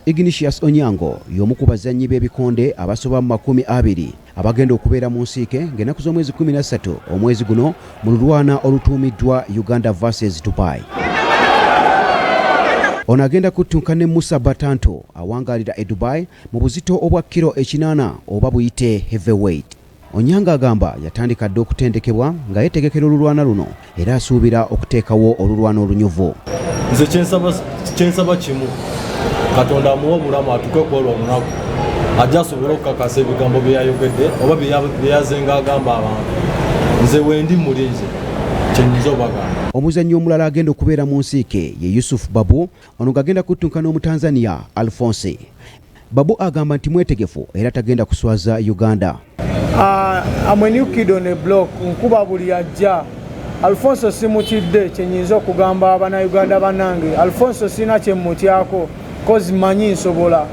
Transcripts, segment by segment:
Ignatius Onyango y'omu ku bazannyi b'ebikonde abasoba mu 20 abagenda okubeera mu nsiike ng'ennaku z'omwezi 13 omwezi guno mu lulwana olutuumiddwa Uganda vs Dubai. Ono agenda kuttunka ne Musa Batanto awangaalira e Dubai mu buzito obwa kiro 8 oba buyite heavyweight. Onyango agamba yatandika dda okutendekebwa nga yeetegekera olulwana luno era asuubira okuteekawo olulwana olunyuvu. Nze kyensaba kimu, Katonda amuwe obulamu atuuke ku olwo olunaku ajja asobole okukakasa ebigambo bye yayogedde oba bye yazenga agamba abantu. Nze wendi mulinze kyenyinza obagamba. Omuzannyi omulala agenda okubeera mu nsiike ye Yusuf Babu, ono ng'agenda kuttunka n'Omutanzania Alphonse. Babu agamba nti mwetegefu era tagenda kuswaza Uganda. I'm a new kid on the block, nkuba buli ajja. Alfonso simutidde, kyenyinza okugamba abannayuganda bannange. Alfonso sina kyemutyako, cause manyi nsobola,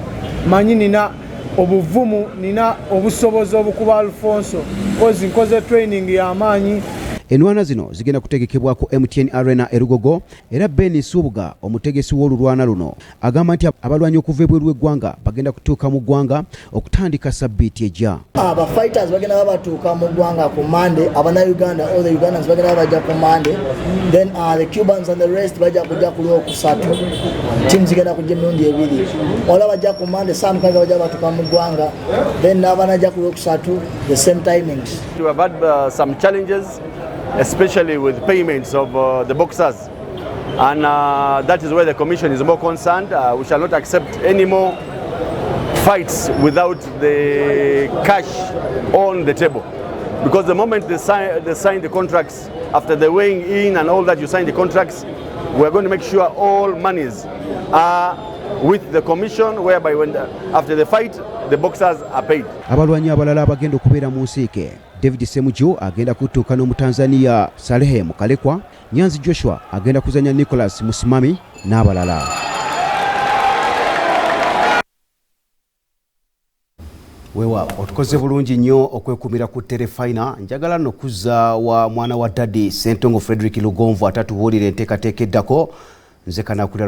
manyi nina obuvumu, nina obusobozi obukuba Alfonso, cause nkoze training y'amaanyi. Enwana zino zigenda kutegekebwa ku MTN Arena e Lugogo era Ben Nsubuga omutegesi w'olulwana luno agamba nti abalwanyi okuva ebweru w'eggwanga bagenda kutuuka mu ggwanga okutandika sabbiiti ejja. Aba fighters bagenda batuuka mu ggwanga ku Monday, abannayuganda, all the Ugandans bagenda bajja ku Monday, then the Cubans and the rest bajja kujja ku Lwokusatu. Team zigenda kujja emirundi ebiri, wala bajja ku Monday saa 6 bajja batuuka mu ggwanga, then n'abanajja ku Lwokusatu the same timings. We have had some challenges, especially with payments of the boxers. And that is where the commission is more concerned. We shall not accept any more fights without the cash on the table. Because the moment they sign the contracts, after the weighing in and all that, you sign the contracts, we are going to make sure all monies are with the commission, whereby after the fight, the boxers are paid. Abalwanyi abalala abagenda okubeera mu nsiike, David Semuju agenda kutuuka n'Omutanzania Salehe Mukalekwa, Nyanzi Joshua agenda kuzannya Nicholas Musimami n'abalala. Wewa otukoze bulungi nnyo okwekumira ku terefayina. Njagala nno kuzza wa mwana wa Daddy Ssentongo Frederick Lugonvu atatubuulira enteekateeka eddako. Nze Kanakulira.